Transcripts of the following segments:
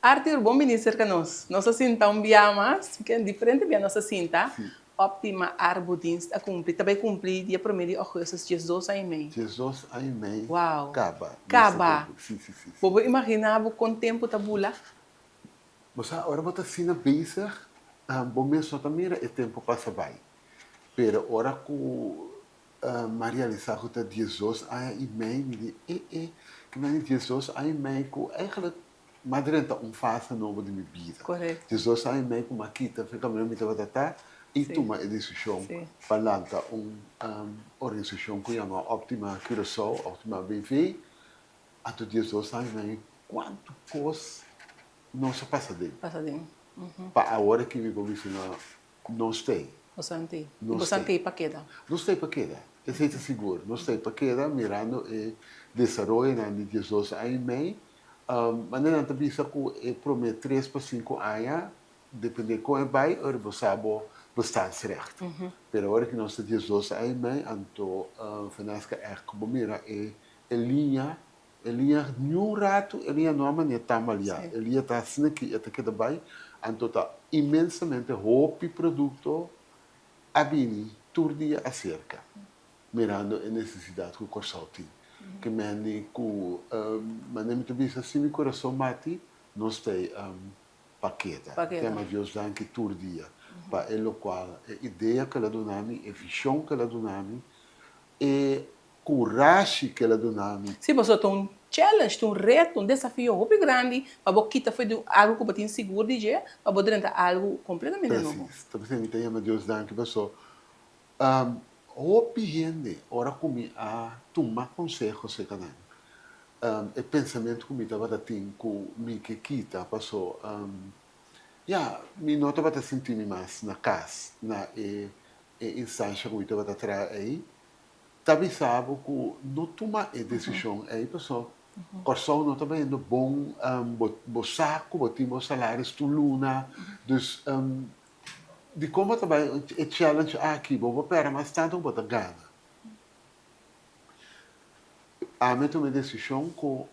Arthur, bon bini serka nos. Nos a sinta un bia mas, ken diferente bia nos a sinta. Optima Arbodienst a cumpli, ta bay cumpli dia prome di augustus diesdos aña y mei. Diesdos aña y mei Wow. caba. Nos ta Caba. cumpli. Si, si, si, si. Bo por imagina bo con tempo ta bula? Bo sa, ora bo ta asina bezig, bo mes no ta mira e tempo pasa bay. Pero ora cu m'a realisa cu ta diesdos aña y mei, mi di, e, e, ki mei di diesdos aña y mei cu eigenlijk M'a drenta un fase nobo di mi bida. Diesdos aña i mei ku m'a kita fe kaminda mi tabata ta i tuma e desishon pa lanta un organisashon ku yama Optima Curaçao, Optima BV. Anto 12 aña i mei kuantu kos nos a pasa den pa awor aki mi por bisa no nos ta ei. Nos ta ei pa keda. Nos ta ei pa keda, esei ta sigur. Nos ta ei pa keda mirando e desaroyonan di 12 aña i mei. Manera nan ta bisa ku e promé tres pa sinku aña, dependé kon e bai, ora bo sa bo bestaansrecht. Pero ora ku nos ta 12 aña i mei, anto Vanessa ègt ku bo mira e liña, E liña niun ratu e liña no a manera tambaleá. E liña ta asina ki e ta keda bai, anto ta inmensamente hopi produkto a bini tur dia aserka, mirando e nesesidat ku Kòrsou tin. Ke mende ku manera mi ta bisa si mi kurason bati, nos ta ei pa keda. Tema Dios danki tur dia pa e lokual, e idea ku el a duna mi, e vishon ku el a duna mi, e Kurashi ku el a duna mi. Sí, pasobra ta un challenge, ta un reto, un desafio hopi grandi pa bo kita for di algu ku bo tin sigur di dje pa bo drenta algu kompletamente nobo. Presis. Ta p'esei mi ta yama Dios danki paso hopi hende ora ku mi a tuma konseho serka nan, e pensamentu ku mi tabata tin ku mi ke kita paso ya mi no tabata sinti mi mas na kas na e instansha ku mi tabata traha ei. Ta bisa bo ku no tuma e desishon ei paso Kòrsou no ta bayendo bon, bo sa ku bo tin bo salaris tur luna, dus dikon bo ta bai e challenge aki? Bo por pèrdè mas tantu ku bo ta gana. Ami a tuma e desishon ku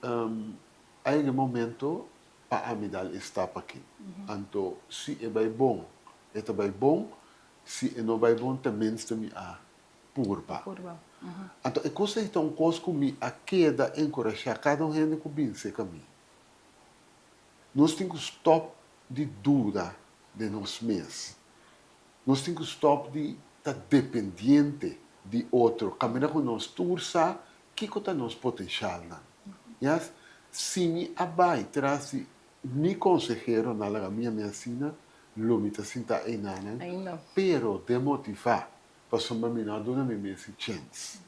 a yega e momento pa ami dal e stap aki. Anto si e bai bon, e ta bai bon, Si e no bai bon tenminste mi a purba. Anto e kos ei ta un kos ku mi a keda enkurashá kada un hende ku bin serka mi. Nos tin ku stòp di duda den nos mes. Nos tin ku stòp di ta dependiente di otro kaminda ku nos tur sa kiko ta nos potenshalnan. Yes? Si mi a bai tras di mi konsehero na laga mi a mi asina, Lo mi ta sinta einanan, pero demotivá, pasobra mi no a duna mi mes e chèns.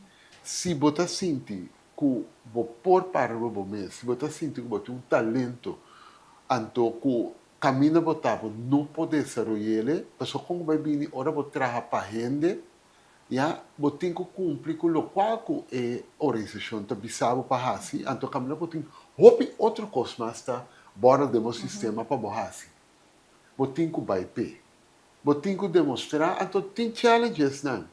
Si bo ta sinti ku bo por para riba bo mes, si bo ta sinti ku bo tin un talento, anto ku kaminda bo ta bo no por desaroy'el, pasobra kon bo bai bini ora bo traha pa hende, ya, bo tin ku kumpli ku lokual ku e organisashon ta bisa bo pa hasi, anto kaminda ku tin hopi otro kos mas ta bòrda den bo sistema pa bo hasi. Bo tin ku bai p'e. Bo tin ku demostrá, anto tin challengesnan.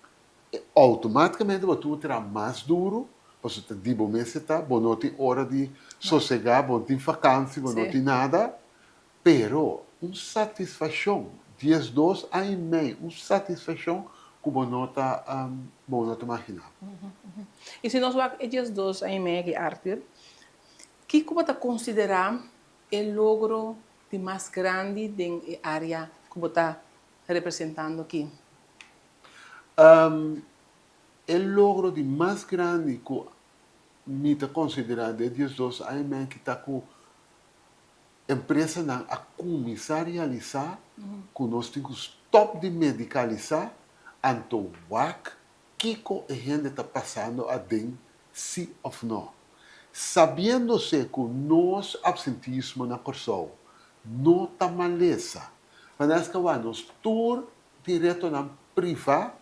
E outomátikamente bo tin ku traha mas duru, pasobra ta di bo mes e ta, bo no tin ora di sosegá, bo no tin fakansi, bo no tin nada. Pero un satisfashon, 12 aña i mei, un satisfashon ku bo no ta bo no ta maginá. I si nos wak e 12 aña i mei aki, Arthur, kiko bo ta konsiderá e logro di mas grandi den e área ku bo ta representando aki? E logro di mas grandi ku mi ta konsiderá den 12 aña mi aki ta ku empresanan a kuminsá realisá ku nos tin ku stòp di medikalisá anto wak kiko e hende ta pasando aden si òf nò. Sabiéndose ku nos apsentismo na Kòrsou no ta malesa. Vanessa wak nos tur tin retonan priva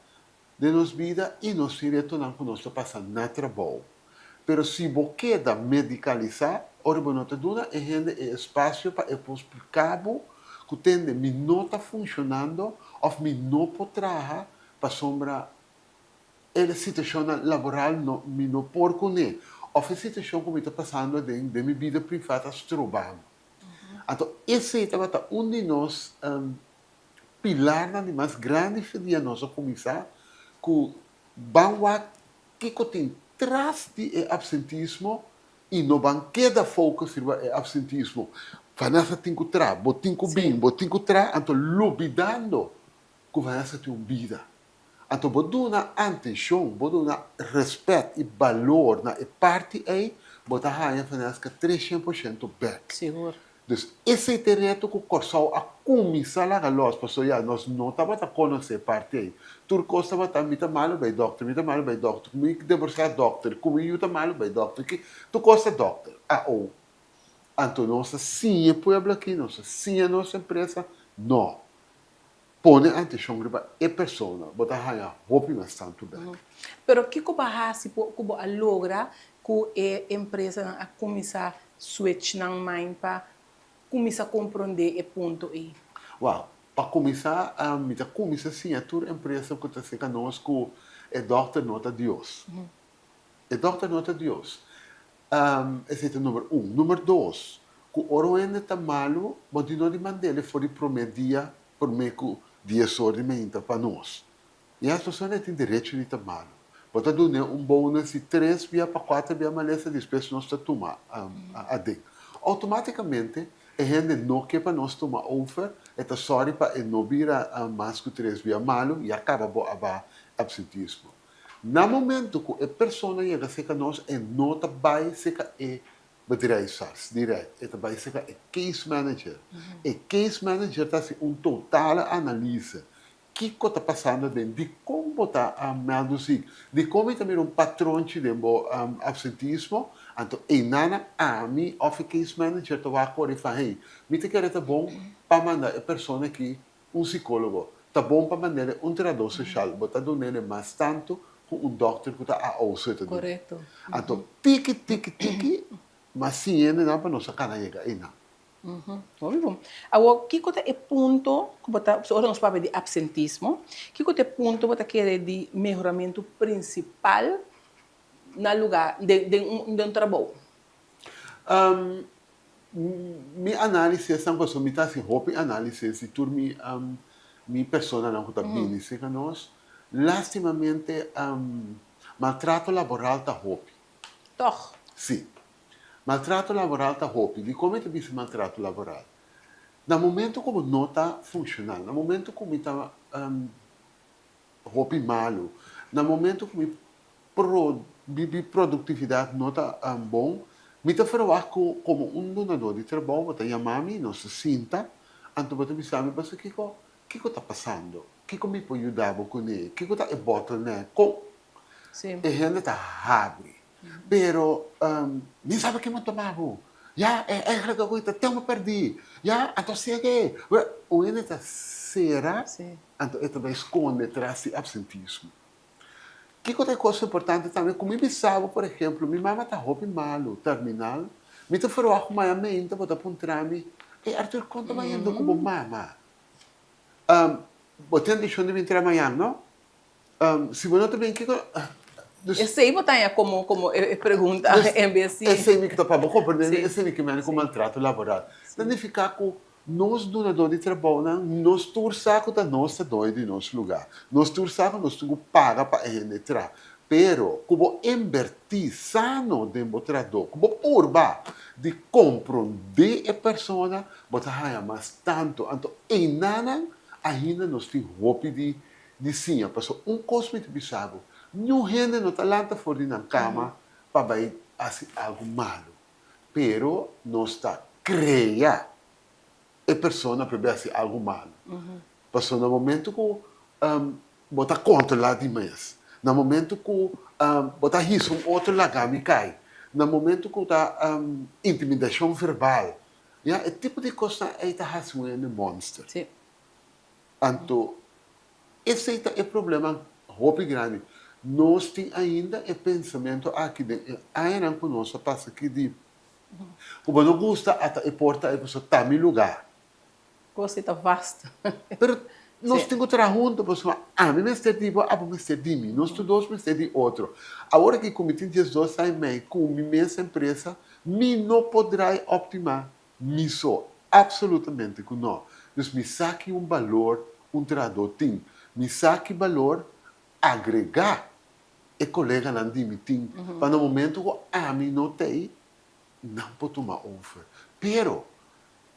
den nos bida i nos tin retonan ku nos ta pasa na trabou. Pero si bo keda medikalisá, ora bo no ta duna e hende e espasio pa e por splika bo ku tende mi no ta funshonando òf mi no por traha pasobra e situashonnan laboral no mi no por kuné òf e situashon ku mi ta pasando aden den mi bida privá ta stroba mi. Anto esei tabata un di nos pilarnan di mas grandi fe dia nos a kuminsá ku ban wak kiko tin tras di e absentismo i no ban keda focus riba e absentismo. Vanessa tin ku traha, bo tin ku bin, bo tin ku traha, anto lubidando ku Vanessa tin un bida. Anto bo duna antenshon, bo duna rèspèt i balor na e parti ei, bo ta haña Vanessa 300% bèk. Sigur. Dus esei ta e reto ku Kòrsou a kuminsá laga lòs, pasobra ya nos no tabata konosé e parti ei. Tur kos tabata mi ta malu bai dòkter, mi ta malu bai dòkter, ku mi deborsiá dòkter, ku mi yu ta malu bai dòkter, ki tur kos ta dòkter. A-o. Anto nos a siña e pueblo aki, nos a siña nos empresa, no. Pone atenshon riba e persona, bo ta haña hopi mas tantu bek. Pero kiko bo a hasi ku bo a logra ku e empresanan a kuminsá switch nan mind pa kuminsá komprondé e punto ei? Wèl, pa kuminsá mi ta kuminsá siña tur empresa ku ta seka nos ku e dòkter no ta Dios. E dòkter no ta Dios. Esei ta number un. Number dos, ku ora un hende ta malu, bo tin no di mand'el for di promé dia, promé ku dies or di meinta pa nos. I es persona ei tin derecho di ta malu. Bo ta dun'é un bonus di tres bia pa kuater bia malesa, despues nos ta tuma aden. Outomátikamente e hende no ke pa nos tuma over, e ta sòri pa e no bira mas ku tres bia malu, ya kaba bo a ba absentismo. Na momento ku e persona yega serka nos e no ta bai serka e bedrijfsarts direct, e ta bai serka e case manager. E case manager ta hasi un totale analise kiko ta pasando aden, dikon bo ta mèldu zik, dikon mi ta mira un patronchi den bo absentismo, anto einan ami òf e case manager ta wak ora i fala hey, mi ta kere ta bon pa manda e persona aki Un sikólogo ta bon pa manera un trahadó soshal bo ta dun'é mas tantu ku un dòkter ku ta AOC ta duna. Anto tiki tiki tiki mas siña hendenan pa nos a kana yega einan. Hopi bon. Awor kiko ta e punto ku bo ta, ora nos papia di apsentismo, kiko ta e punto bo ta kere di mehoramentu prinsipal na lugá den un trabou? Mi análisis nan pasobra mi ta hasi hopi análisis di tur mi mi personanan ku ta bini serka nos, lástimamente maltrato laboral ta hopi. Tòg? Sí. Maltrato laboral ta hopi. Dikon mi ta bisa maltrato laboral? Na momento ku bo no ta funshonal, na momento ku mi ta hopi malu, na momento ku mi Pro mi produktividat no ta bon, mi ta ferwagt ku komo un dunadó di trabou bo ta yama mi, nos ta sinta, anto bo ta bisa mi, Pasobra kiko, kiko ta pasando? Kiko mi por yuda bo kuné? Kiko ta e bottleneck? Kon e hende ta habri? Pero mi sabi ke mi a tuma bo. Ya, e eigenlijk awor ta tempu pèrdí. Ya, anto sege. Un hende ta sera, anto e ta bai skonde tras di apsentismo. Kiko ta e kos importante tambe ku mi bisa bo, por ehemplo, mi mama ta hopi malu, terminal, mi ta ferwagt ku maya meinta bo ta puntra mi, Ey Arthur, kon ta bayendo ku bo mama? Bo tin antishon di bin traha mañan, no? Si bo no ta bin, kiko? Dus, Esei bo ta haña komo komo e pregunta en bes di. Esei mi ta pa bo komprende, esei mi ke mende ku maltrato laboral. Ta nifiká ku Nos dunadó di trabounan, nos tur sa ku ta nos ta doño di nos lugá. Nos tur sa ku nos tin ku paga pa e hende traha. Pero ku bo inbertí sano den bo trahadó, ku bo purba di komprondé e persona, bo ta haña mas tantu. Anto einanan ainda nos tin hopi di di siña. Pasobra un kos mi ta bisa bo, niun hende no ta lanta for di nan kama pa bai hasi algu malu. Pero nos ta krea e persona pa e hasi algu malu. Pasobra na momento ku bo ta kontrolá di mes, na momento ku bo ta hisa un otro laga mi kai, na momento ku ta intimidashon verbal. Ya, e tipo di kosnan ei ta hasi un hende monster. Sí. Anto, esei ta e problema hopi grandi. Nos tin ainda e pensamentu aki den e añanan ku nos a pasa aki di ku bo no gusta ata e porta ei pasobra ta mi lugá. Kos ei ta vasto. Pero nos tin ku traha huntu pasobra ami mester di bo, abo mester di mi. Nos tur dos mester di otro. Awor aki ku mi tin 12 aña i mei ku mi mes empresa, mi no por drai optimá mi so. Absolutamente ku no. Dus mi sa ki un balor un trahadó tin. Mi sa ki balor agregá e koleganan di mi tin pa na momento ku ami no t'ei, nan por tuma over. Pero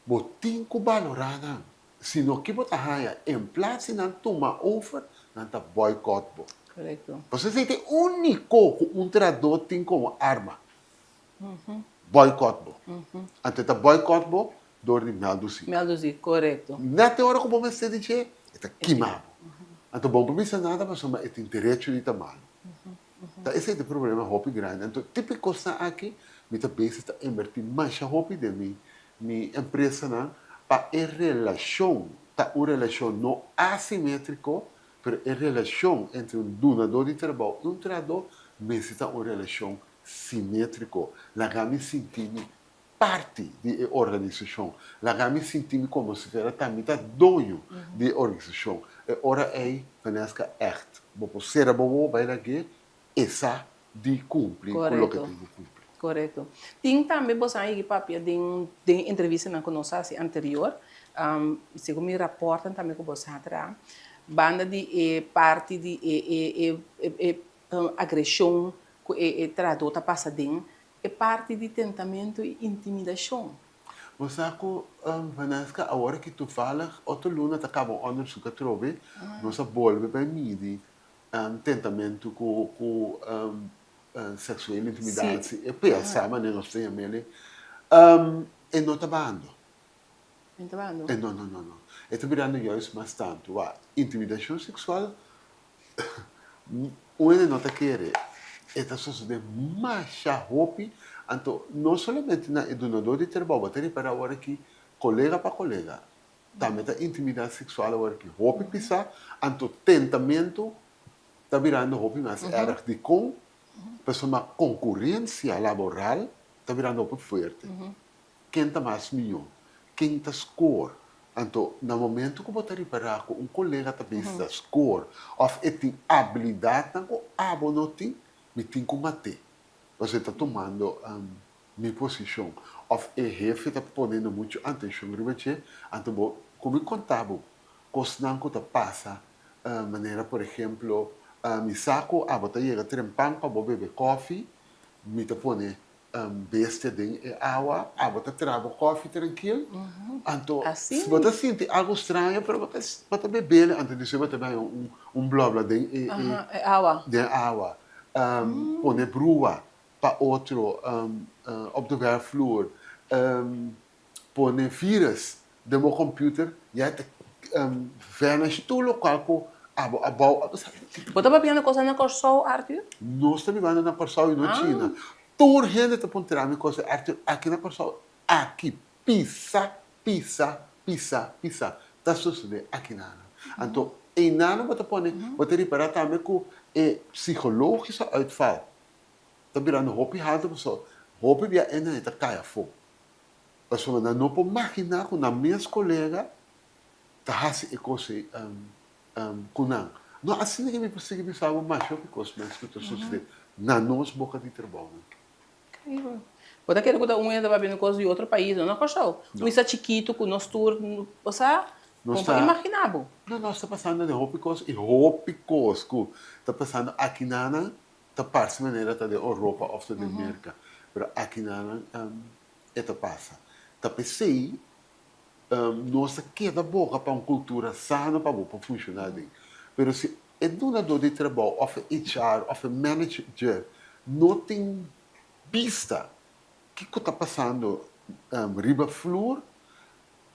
Bo tin ku balorá nan, sino ki bo ta haña en plas di nan tuma over, nan ta boycott bo. Korekto. Pasobra esei ta e úniko ku un trahadó tin komo arma, boycott bo. Anto e ta boycott bo dor di mèldu si. Mèldu si, korekto. Nèt e ora ku bo mester di dje, e ta kima bo. Anto bo no por bisa nada pasobra e tin derecho di ta malu. Ta esei ta e problema hopi grandi. Anto tipo e kosnan aki mi ta bezig ta invertí masha hopi den mi Mi empresanan pa e relashon ta un relashon no asimétriko, pero e relashon entre un dunadó di trabou i un trahadó mester ta un relashon simétriko. Laga mi sinti mi parti di e organisashon. Laga mi sinti mi komo si fuera ta mi ta doño di e organisashon. E ora ei, Vanesca, ègt bo por sera bo wowo bai lag'é e sa di cumpli cu loke tin cu cumpli. Corecto. Tin tambe boso a yegi papia den den entrevistanan cu nos a haci anterior, segun mi raportnan tambe cu boso a traha, banda di e parti di e e e e agresion cu e e trahador ta pasa den, e parti di tentamento y intimidacion. Bo sa cu, Vanesca, awor ki toevallig otro luna ta caba un onderzoek atrobe, nos a bolbe bay midi Tentamentu ku ku seksueel intimidatie, e PSA manera nos ta yam'el, e no ta bando. E no ta bando? E no, no, no, no. E ta birando juist mas tantu. Wak, intimidashon seksual, un hende no ta kere, e ta sosodé masha hopi, anto no solamente na e dunadó di trabou, bo ta ripará awor aki kolega pa kolega, Tambe ta intimidad sexual awor ki hopi pisa, anto tentamentu ta birando hopi mas erg. Dikon? Pasobra konkurensia laboral ta birando hopi fuerte. Ken ta mas mihó? Ken ta skor? Anto na momento ku bo ta ripará ku un kolega ta bisa ta skor òf e tin abilidatnan ku abo no tin, mi tin ku mat'é. Pasobra e ta tumando mi posishon òf e hefe ta ponendo muchu atenshon riba dje, anto bo ku mi konta bo kosnan ku ta pasa, manera por ehemplo, mi sa ku abo ta yega trempan pa bo bebe kòfi, mi ta pone bestia den e awa, abo ta traha bo kòfi trankil, anto bo ta sinti algu straño pero bo ta bo ta bebele, anto despues bo ta bai un blòblò den e awa, pone brua pa otro op de werkvloer, pone virus den bo computer, ya ta vanish tur locual cu abo a bou. Bo ta papiando cosa na Kòrsou, Arthur? Nos ta bibando na Kòrsou i no China. Tur hende ta puntra mi cosa, Arthur, aki na Kòrsou, aki pisa, pisa, pisa, pisa ta sosode aki na nan. Anto einan bo ta pone, bo ta ripara tambe cu e psicologische uitval ta birando hopi haltu pasobra hopi bia e nan e ta kai afó. Pasobra nan no por maginá ku nan mes kolega ta hasi e kos ei ku nan. No asina ke mi por sigui bisa bo masha hopi kos mes ku ta sosodé na nos boka di trabounan. Bo ta kere ku ta un hende ta papia un kos di otro pais, no na Kòrsou. Un isla chikitu ku nos tur, osea, bo por imaginá bo. No, nos ta pasando den hopi kos i hopi kos ku ta pasando aki na nan Ta parse manera ta den Oropa of ta den Merka, pero akinanan e ta pasa. Ta p'esei nos ta keda boga pa un kultura sano pa bo por funshoná den. Pero si e dunadó di trabou of e HR of e manager no tin bista kiko ta pasando riba flur,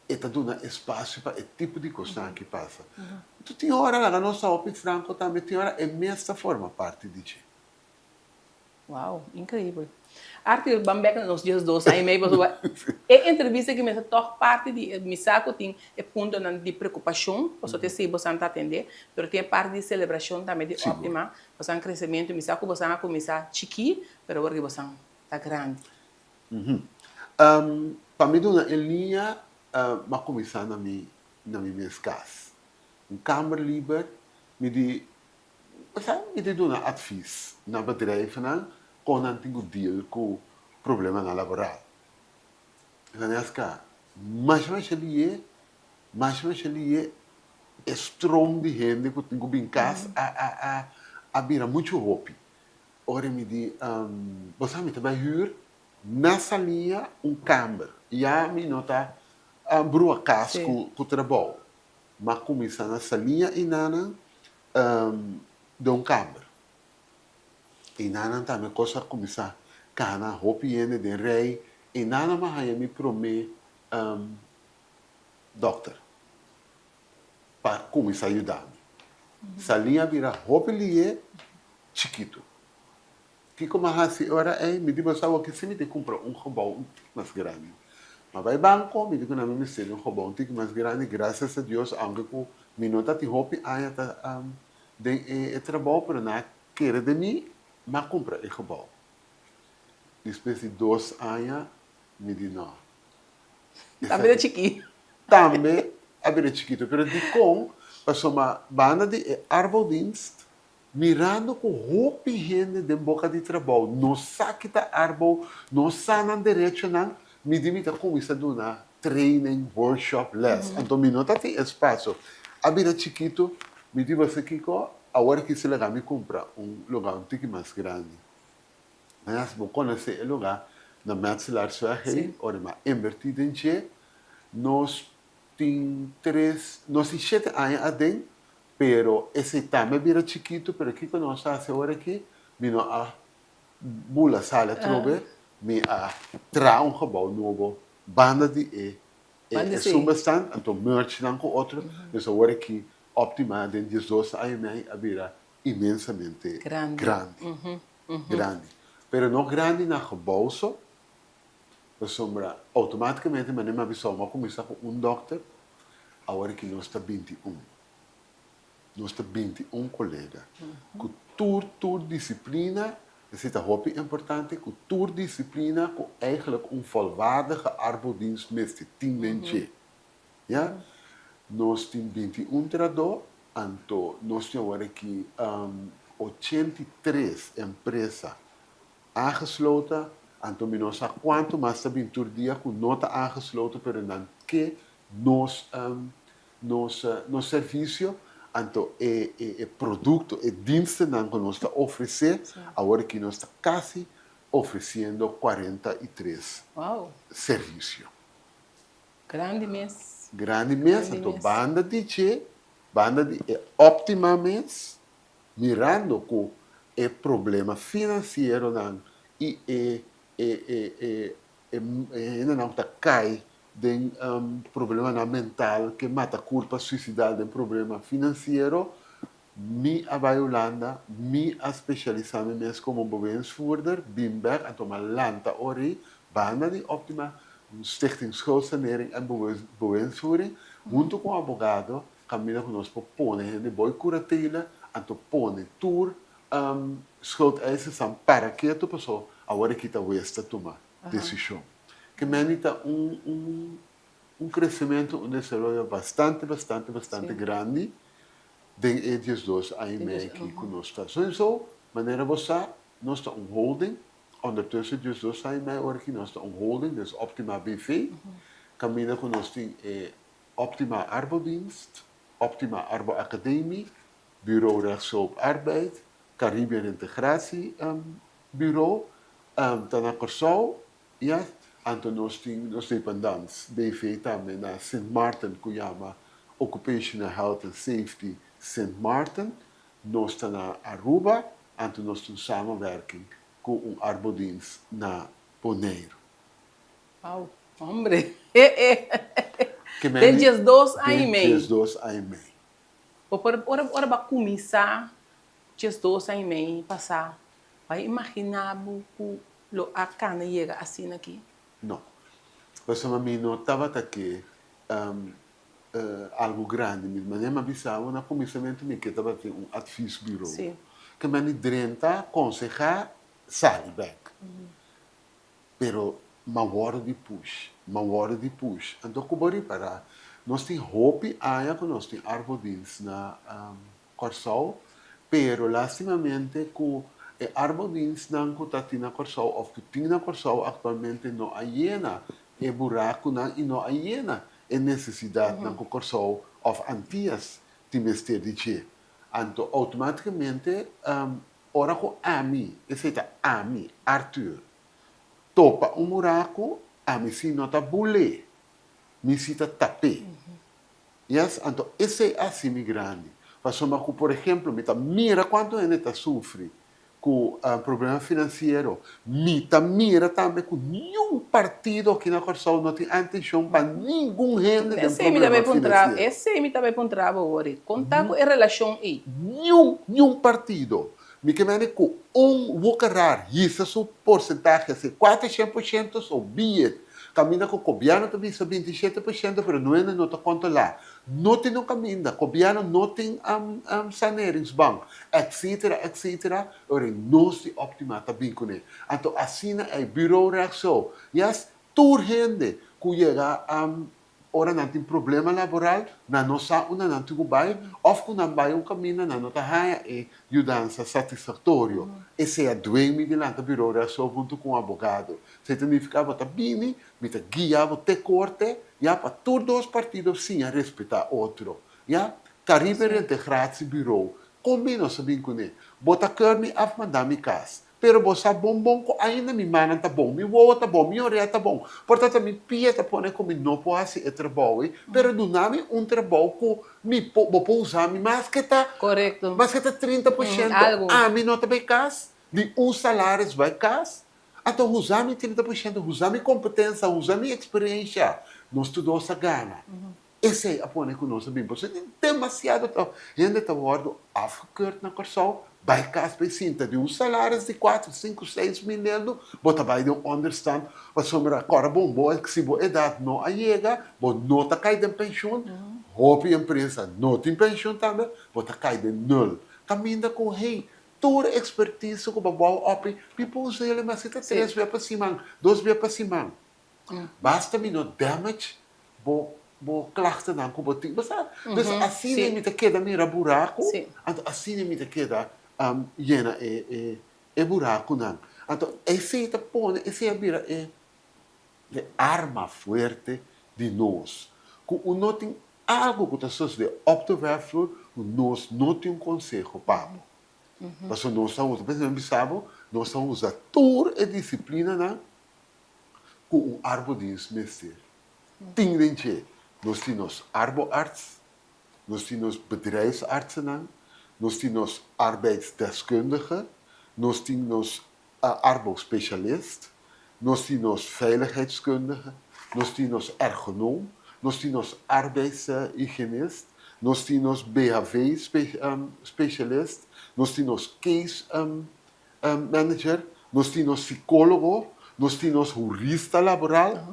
E ta duna espasio pa e tipo di kosnan aki pasa. Anto tin ora, laga nos ta hopi franko tambe, tin ora e mes ta forma parti di dje. Wow, increibel. Arthur, ban bek na nos 12 aña y mei pasobra e entrevista aki mester tog parti di e mi sa cu tin e puntonan di preocupacion pasobra ta esey bosan ta atende, pero tin e parti di celebracion tambe di Optima, bosan crecemento, mi sa cu bosan a cuminsa chiki pero awor ki bosan ta grandi. Pa mi duna e liña m'a cuminsa na mi na mi mes cas. Un kamer liber mi di Sa mi ta duna advies na bedrijfnan kon nan tin ku deal ku problemanan laboral. Vaneska, Masha masha lié, masha masha lié e stroom di hende ku tin ku bin kas a a a a bira muchu hopi. Ora mi di, bo sa mi ta bai hür na Saliña un kamber, ya mi no ta brua kas ku trabou. M'a kuminsá na Saliña i nanan den un kamber. I nanan tambe kos a kuminsá kana hopi hende den rei i nanan m'a haña mi promé dòkter pa kuminsá yuda mi. Saliña a bira hopi lié chikitu. Kiko m'a hasi e ora ei? Mi di bo sa awor si mi tin kumpra un gebou un tiki mas grandi. M'a bai banko, mi di ku nan mi mester di un gebou un tiki mas grandi. Grasias a Dios, aunke ku mi no ta tin hopi aña ta den e trabou, pero nan a kere den mi, m'a kumpra e gebou. Despues di dos aña, mi di no. Tambe ta chikito. Tambe a bira chikito. Pero dikon? Pasobra banda di e arboudienst Mirando ku hopi hende den boka di trabou no sa ki ta arbou, no sa nan derechonan, mi di mi ta kuminsá duna training, workshop, les. Anto mi no ta tin espasio. A bira chikitu, mi di boso kiko, awor aki si laga mi kumpra un lugá un tiki mas grandi. Mañana bo konosé e lugá na Metselaarsweg ei, ora mi a invertí den dje, nos tin tres, nos tin shete aña aden, Pero esei tambe a bira chikitu, pero kiko nos a hasi awor aki? Mi no a bula sali atrobe, mi a traha un gebou nobo banda di e e zumba stand, anto merge nan ku otro, dus awor aki Optima den 12 aña i mei a bira inmensamente grandi, grandi. Pero no grandi na gebou so, pasobra automaticamente manera mi a bisa bo, mi a kuminsá ku un dòkter, awor aki nos ta 21. Nos ta 21 kolega ku tur tur disiplina, esei ta hopi importante, ku tur disiplina ku eigenlijk un volwaardige arbodienst mester tin den dje. Ya? Nos tin 21 trahadó, anto nos tin awor aki 83 empresa aangesloten, anto mi no sa kuantu mas ta bin tur dia ku no ta aangesloten pero nan ke nos nos nos servisio, anto e e produkto, e dienstennan ku nos ta ofresé, awor aki nos ta kasi ofresiendo 43 servisio. Grandi mes. Grandi mes, anto banda di dje, banda di e Optima mes, mirando ku e problema finansieronan i e e e e e hendenan ku ta kai den problemanan mental, ke mata kurpa, suisidal den problema finansiero, mi a bai Hulanda, mi a spesialisá mi mes komo bewindsvoerder, bin bèk, anto mi a lanta ori banda di Optima, Stichting Schuldsanering en Bewindsvoering, huntu ku un abogado, kaminda ku nos por pone hende boi kuratela, anto pone tur schuldeisersnan para ketu, pasobra awor e kita wes ta tuma desishon. Ke meni ta un un un kresementu, un desaroyo bastante bastante bastante grandi den e 12 aña i mei aki ku nos ta. Soiso, manera bo sa, nos ta un holding, ondertussen 12 aña i mei ora aki nos ta un holding, dus Optima BV, kaminda ku nos tin e Optima Arbodienst, Optima Arbo Academie, Bureau Rechtshulp Arbeid, Caribbean Integratie Bureau, ta na Kòrsou, ya, anto nos tin nos dependants BV tambe na Sint Maarten ku yama Occupational Health and Safety Sint Maarten, nos ta na Aruba, anto nos tin samenwerking ku un arbodienst na Boneiru. Wow, hombre, Den 12 aña i mei. Den 12 aña i mei. Bo por, ora, ora bo a kuminsá 12 aña i mei pasá. Bo a imaginá bo ku lo a kana yega asina aki? No. Pasobra mi no tabata ke algu grandi. Mi manera mi a bisa bo na kuminsamentu mi ke tabatin un adviesbureau. Ke mi a ni drenta, konsehá, sali bèk. Pero m'a wòrdu di push, m'a wòrdu di push. Anto ku bo ripará, nos tin hopi aña ku nos tin arbodienst na Kòrsou, pero lastimamente ku e arbodienstnan ku ta tin na Kòrsou òf ku tin na Kòrsou aktualmente no a yena e burakunan i no a yena e nesesidatnan ku Kòrsou òf Antias tin mester di dje. Anto outomátikamente ora ku ami, esei ta ami, Arthur, topa un buraku, ami si no ta bul'é, mi si ta tap'é. Yes, anto esei a hasi mi grandi. Pasobra ku, por ehemplo, mi ta mira kuantu hende ta sufri ku problema finansiero, mi ta mira tambe ku niun partido aki na Kòrsou no tin atenshon pa ningun hende den problema finansiero. Esei mi ta bai puntra bo wori. Kon ta ku e relashon ei? Niun, niun partido. Mi ke mende ku un wokeraar hisa su porsentahe a ser 400%, so be it. Kaminda ku gobièrnu ta bisa 27%, pero nuende no ta kontrolá. No tin un kaminda, gobièrnu no tin saneringsbank, etcetera, etcetera. Ora nos di Optima ta bin kuné. Anto asina ei Bureau Rechtshulp, yes, tur hende ku yega Ora nan tin problema laboral, nan no sa unda nan tin ku bai òf ku nan bai un kaminda nan no ta haña e yudansa satisfaktorio. Esei a duen mi di lanta biro reaso huntu ku un abogado. Esei ta nifiká bo ta bini, mi ta guia bo te korte, ya, pa tur dos partido siña respetá otro. Ya. Caribe Reintegratiebureau, kon mi nos a bin kuné? Bo ta keur mi af manda mi kas. Pero bo sa bon bon ku ainda mi mannan ta bon, mi wowo ta bon, mi orea ta bon. Por tanto mi pia ta pone ku mi no por hasi e trabou ei, pero duna mi un trabou ku mi por, bo por usa mi maske ta, maske ta 30%, ami no ta bai kas, di un salaris bai kas. Anto usa mi 30%, usa mi kompetensa, usa mi eksperensha, nos tur dos a gana. Esei a pone ku nos a bin pasobra tin demasiado ta hende ta wòrdu afgekeurd na Kòrsou bai kas bai sinta di un salaris di kuater, sinku, seis mil euro bo ta bai den un onderstand pasobra kòrda bon bo si bo edat no a yega bo no ta kai den penshun hopi empresa no tin penshun tambe bo ta kai den nul kaminda ku hey tur ekspertise ku bo bou opi mi por usa el mas si ta tres bia pa siman dos bia pa siman. Basta mi no damage bo bo klachtennan ku bo tin. Bo sa? Dus asina mi ta keda mira buraku, anto asina mi ta keda yena e e e burakunan. Anto esei ta pone, esei a bira e e arma fuerte di nos. Ku un no tin algu ku ta sosode op de werkvloer ku nos no tin un konseho pa bo. Pasobra nos ta usa, por esempel mi bisa bo, nos ta usa tur e disiplinanan ku un arbodienst mester tin den dje. Nos tin nos arboarts, nos tin nos bedrijfsartsennan, nos tin nos arbeidsdeskundige, nos tin nos arbospecialist, nos tin nos veiligheidskundige, nos tin nos ergonoom, nos tin nos arbeidshygiënist, nos tin nos BHV-specialist, nos tin nos case manager, nos tin nos psicólogo, nos tin nos hurista laboral.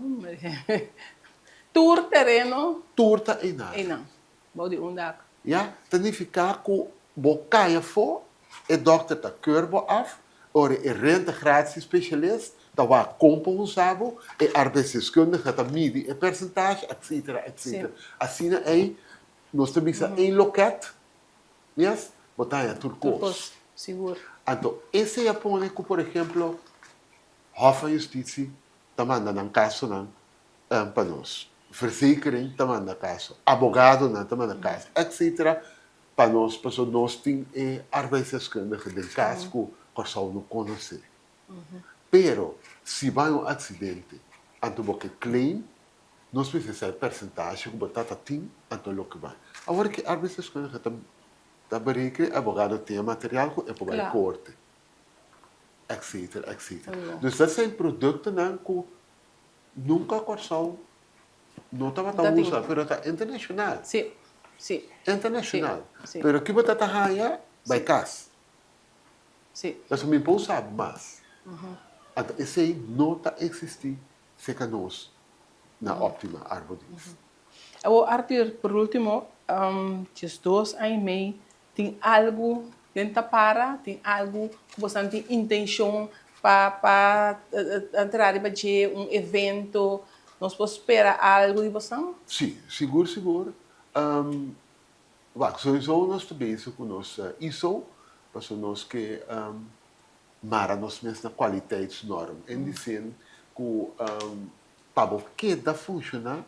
Tur tereno. Tur ta einan. Einan, bou di un dak. Ya, ta nifiká ku bo kai afó, e dòkter ta keur bo af, ora e reintegratiespecialist ta wak kon pa usa bo, e arbeidsdeskundige ta midi e persentage, etcetera, etcetera. Asina ei nos ta bisa één loket. Yes, bo ta haña tur kos. Tur kos, sigur. Anto esei a pone ku, por ehemplo, Hof van Justitie ta manda nan kasonan pa nos, verzekering ta manda kaso, abogadonan ta manda kaso, etcetera, pa nos, pasobra nos tin e arbeidsdeskundige den kas ku Kòrsou no konosé. Pero si bai un aksidente, anto bo ke claim, Nos mester sa e persentashe ku bo tata tin, anto loke bai. Awor ki arbeidsdeskundige ta ta bereken, e abogado tin e material ku e por bai korte, etcetera, etcetera. Dus dat zijn produktonan ku nunka Kòrsou no tabata usa, pero ta internashonal. Internashonal. Pero ki bo ta ta haña? Bai kas. Sí. Pasobra mi por sa mas. Anto esei no ta eksistí serka nos na Optima Arbodienst. Awor Arthur, por último, 12 aña i mei tin algu den ta para? Tin algu ku boso tin intenshon pa pa entra riba dje, un evento? Nos por spera algu di boso? Sí, sigur sigur. Wak, souiso nos ta bezig ku nos ISO, pasobra nos ke mara nos mes na kwaliteitsnorm. En di sin ku pa bo keda funshoná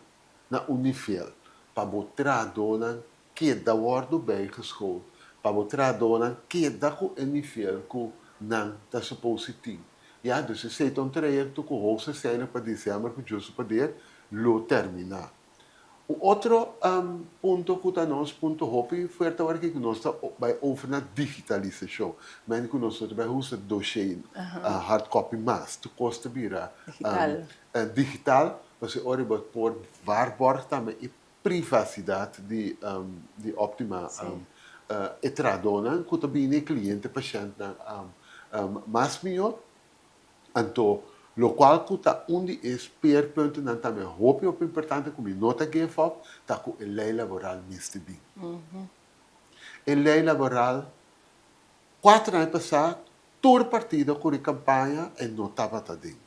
na un nivel, pa bo trahadónan keda wòrdu bijgeschoold, pa bo trahadónan keda ku e nivel ku nan ta supose tin. Ya, dus esei ta un trayekto ku hoogstwaarschijnlijk pa desèmber ku Dios su poder lo terminá. Un otro punto ku ta nos punto hopi fuerte awor aki ku nos ta bai over na digitalisashon. Men ku nos no ta bai usa doshé hard copy mas. Tur kos ta bira digital pasobra ora bo por waarborg tambe e privasidat di di Optima e trahadónan ku ta bini e kliente pashèntnan mas mihó. Anto, lokual ku ta un di e speerpuntennan tambe hopi hopi importante ku mi no ta give up, ta ku e lei laboral mester bin. E lei laboral, kuater aña pasá tur partido a kuri kampaña e no tabata den.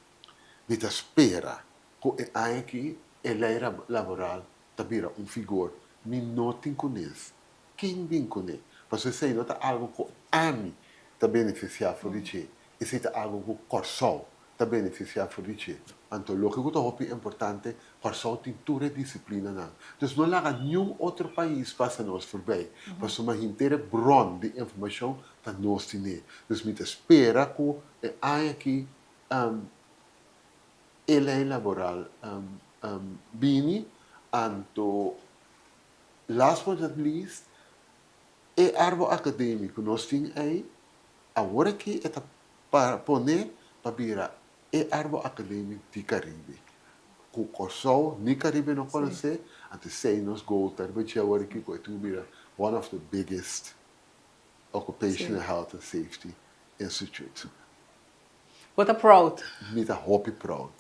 Mi ta spera ku e aña aki e lei laboral ta bira un figor. Mi no tin kunes. Ken bin kuné? Pasobra esei no ta algu ku ami ta benefisiá for di dje. Esei ta algu ku Kòrsou ta benefisiá for di dje. Anto loke ku ta hopi importante, Kòrsou tin tur e disiplinanan. Dus no laga niun otro pais pasa nos forbei, pasobra henter e bron di informashon ta nos tine. Dus mi ta spera ku e aña aki e lei laboral bini, anto last but not least e arbo akademiko ku nos tin ei, Awor aki e ta pone pa bira e Arbo Academy di Caribe. Cu Corsou ni Caribe no conoce, anto esey nos goal ta riba dje awor aki cu e tin cu bira one of the biggest occupational health and safety institute. Bo ta proud? Mi ta hopi proud.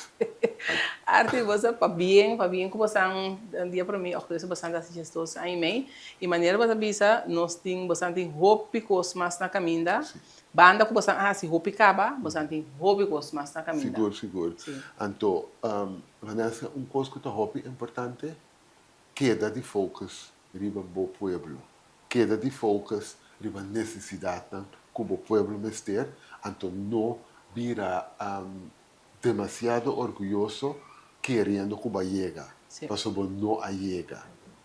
Arthur, bo sa pabien, pabien cu bo san dia prome october bo san ta haci 12 aña y mei. Y manera bo ta bisa, nos tin, bo san tin hopi cos mas na caminda. Banda cu bo san a haci hopi caba, bo san tin hopi cos mas na caminda. Sigur, sigur. Anto, Vanessa, un cos cu ta hopi importante, keda di focus riba bo pueblo. Keda di focus riba necesidadnan cu bo pueblo mester, anto no bira demasiado orguyoso keriendo cu bo a yega, pasobra bo no a yega.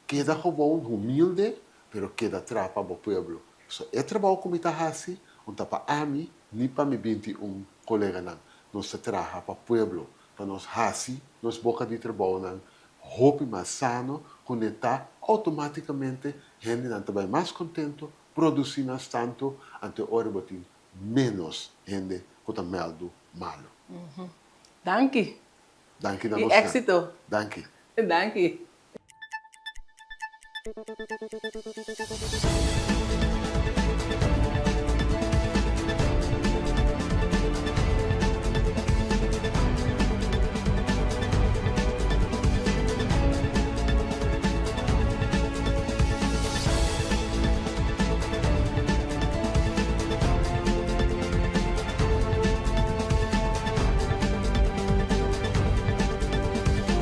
Keda gewoon humilde, pero keda traha pa bo pueblo. Pasobra e trabou cu mi ta haci, no ta pa ami ni pa mi 21 coleganan. Nos ta traha pa pueblo, pa nos haci nos boca di trabounan hopi mas sano ku ne ta, outomátikamente hendenan ta bai mas kontentu, produsí mas tantu, anto e ora bo tin ménos hende ku ta mèldu malu. Danki. Danki na I bosnan. éksito. Danki. Danki.